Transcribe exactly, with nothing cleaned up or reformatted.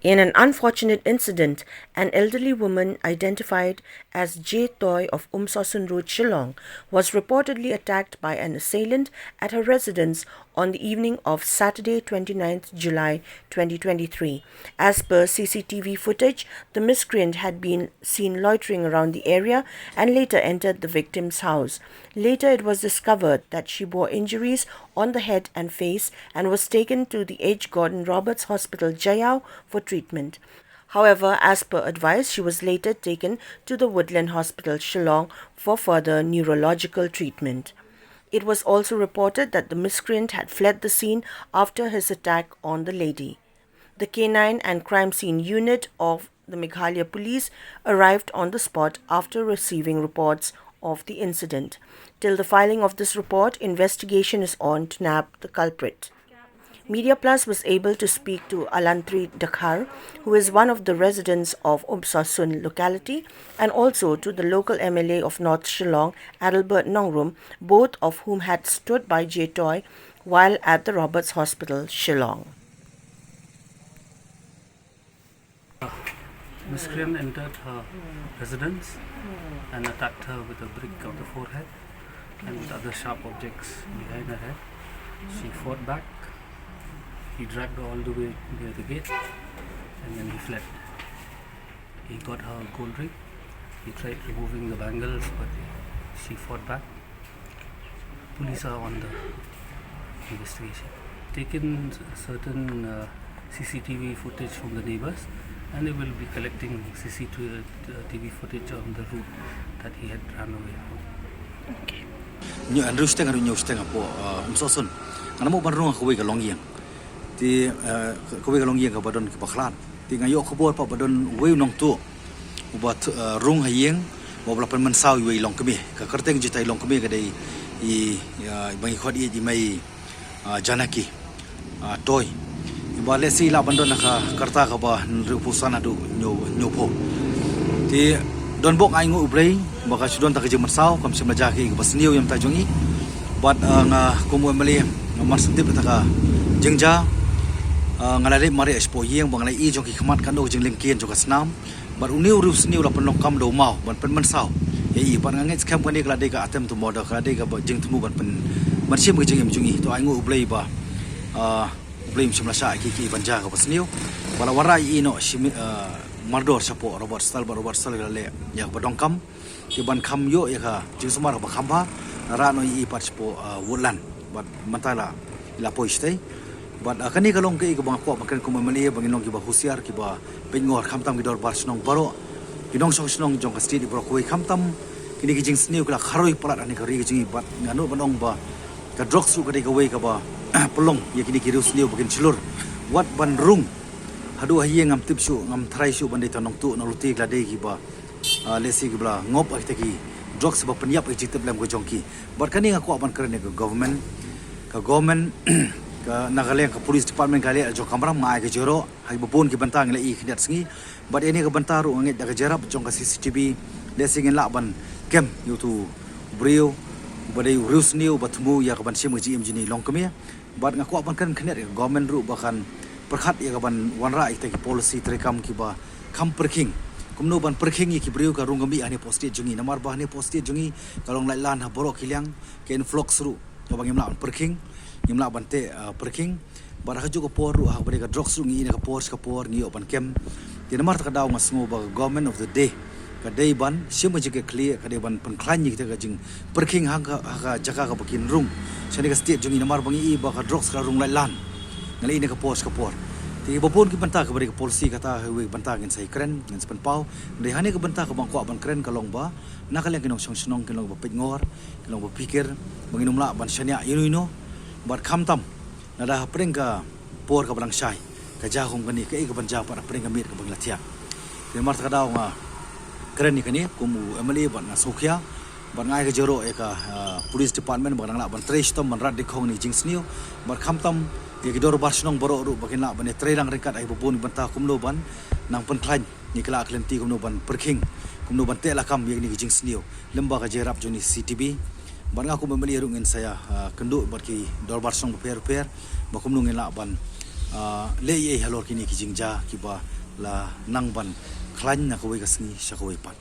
In an unfortunate incident, an elderly woman identified as J Toy of Umsosun Road, Shillong, was reportedly attacked by an assailant at her residence on the evening of Saturday, twenty-ninth July twenty twenty-three. As per C C T V footage, the miscreant had been seen loitering around the area and later entered the victim's house. Later, it was discovered that she bore injuries on the head and face and was taken to the H Gordon Roberts Hospital, Jaiaw, for treatment. However, as per advice, she was later taken to the Woodland Hospital, Shillong, for further neurological treatment. It was also reported that the miscreant had fled the scene after his attack on the lady. The K nine and Crime Scene Unit of the Meghalaya Police arrived on the spot after receiving reports of the incident. Till the filing of this report, investigation is on to nab the culprit. Media Plus was able to speak to Alantri Dkhar, who is one of the residents of Umsosun locality, and also to the local M L A of North Shillong, Adelbert Nongrum, both of whom had stood by J Toy while at the Roberts Hospital, Shillong. Miscreant entered her residence and attacked her with a brick on the forehead and with other sharp objects behind her head. She fought back. He dragged her all the way near the gate and then he fled. He got her gold ring. He tried removing the bangles, but she fought back. Police are on the investigation. Taken certain uh, C C T V footage from the neighbors, and they will be collecting C C T V footage on the route that he had run away from. Nyu an riu steng an riu nyu steng apo um sosun. Ngana mo ban rung kawei ka long yang. Ti kawei ka long yang ka badon ka baklan. Ti nga yok khubor pa badon wei nong tu. Uba rung ha yang. Mo bla pen mensaw wei long kemi. Ka kerteng jita long kemi ka dei i bang i khot i mai Janaki. Toi. Ba leh si la ban don ka kerta kaba nriu pusan adu nyo nyo pho. Ti don bok ai ngu ublei ba ka sudon ta ka jing masaw kam sim la ja ki ba sniu yam ta jong i. Bat nga kum u M L A nga mar sentip ta ka jingja. Nga la leh mari spo yeng ba nga la i jong ki khmat ka no jing lengkien jong ka snam. Bat u niu riu sniu la pynlong kam do mau ban pynmynsaw. Ïa i bat nga ngeit skhem kane ka la dei ka attempt to murder ka la dei ka jingthmu ban pyn ban shim ka jingim jong i to ai ngu u Blei ba u Blei um shim la shah ki ki ban ja ka ba sniu. Ba la wanrah i no shim mardor shapo Robert Stahl ba Robert Stahl ka la leh ïa ka ba dong kam. Ki ban kham ïoh ïa ka jingsumar ka ba kham ba la rah no i pat shapo Woodland. Bat mynta la i la poi shtei. Bat kane ka long ka i ka ba nga kwah ba kren kum M L A ba ngin long ki ba husiar ki ba pynngor khamtam ki dorbar shnong baroh. Ki nongshong shnong jong ka state i baroh kawei khamtam kine ki jingsniew ki la kharoi palat ha kane ka ri ka jong i bat nga nud ban ong ba ka drugs ruh ka dei kawei ka ba pynlong ïa kine ki riu sniew ba kin shlur. Wat ban rung haduh ha ïing ngam tip shuh ngam thrai shuh ban dei ta nongtuh nongluti ki la dei ki ba lehse ki ba la ngop ha kita ki drugs ba pynïap ha ki jingtip lem ka jong ki. Bad kane nga kwah ban kren ïa ka government, ka government ka na ka liang ka police department ka liang jong ka Mawryngkneng nga ai ka jingïaroh ha kiba bun ki bynta ngi la i khyndiat sngi. Bad ïa kane ka bynta ruh nga ngeit da ka jingïarap jong ka C C T V lehse ngin lah ban kem ïa utu u briew uba dei u riewsniew uba thmu ïa ka ban shim ka jingim jong ngi long kmie. Bad nga kwah ban kren khyndiat ïa ka government ruh ba kan pyrkhat ïa ka ban wanrah ïa kita ki policy treikam kiba kham pyrkhing. Kumno ban pyrkhing ïa ki briew ka rung ka mih ha kane ka state jong ngi namar ba ha kane ka state jong ngi ka long laitlan ha baroh ki liang. Ka influx ruh kaba ngim lah ban pyrkhing, ngim lah ban teh pyrkhing. Bad ha kajuh ka por ruh ha kaba dei ka drugs ruh ngi i na ka por sha ka por ngi ïoh ban kem. Te namar kata ka daw nga sngew ba ka government of the day ka dei ban shim ka jingkitkhlieh, ka dei ban pynkhlaiñ ïa kita ka jingpyrkhing ha ka jaka kaba kin rung. Shane ka state jong ngi namar ba ngi i ba ka drugs ka rung laitlan. Nga la i na ka por sha ka por. Te ba bun ki bynta kaba dei ka policy kata ha iwei ka bynta ngin sa ïakren ngin sa pynpaw. Dei ha kane ka bynta kaba nga kwah ban kren ka long ba na ka liang ki nongshong shnong ki long ba peit ngor, ki long ba phikir ba ngin ym lah ban shaniah ïano ïano. Bad khamtam lada hapdeng ka por kaba dang shai ka jia kum kane kaei kaban jia pat hapdeng ka miet kaba ngi la thiah. Te namar kata ka daw nga kren ïa kane kum u M L A bad nga sngewkhia bad nga ai ka jingïaroh ïa ka police department ba ka dang lah ban trei shitom ban rat dei khong ïa kine ki jingsniew. Bad khamtam ïa ki dorbar shnong baroh ruh ba kin lah ban ïatrei lang ryngkat ha kiba bun ki bynta kumno ban nang pynkhlaiñ ïa ki lad ki lynti kumno ban pyrkhing, kumno ban teh lakam ïa kine ki jingsniew lem bad ka jingïarap jong kane ka C C T V. Bad nga kum M L A ruh ngin sa ïakynduh bad ki dorbar shnong bapher bapher ba kumno ngin lah ban Ah, leh ei halor kine ki jingjia kiba la nang ban khlaiñ na kawei ka sngi sha kawei pat.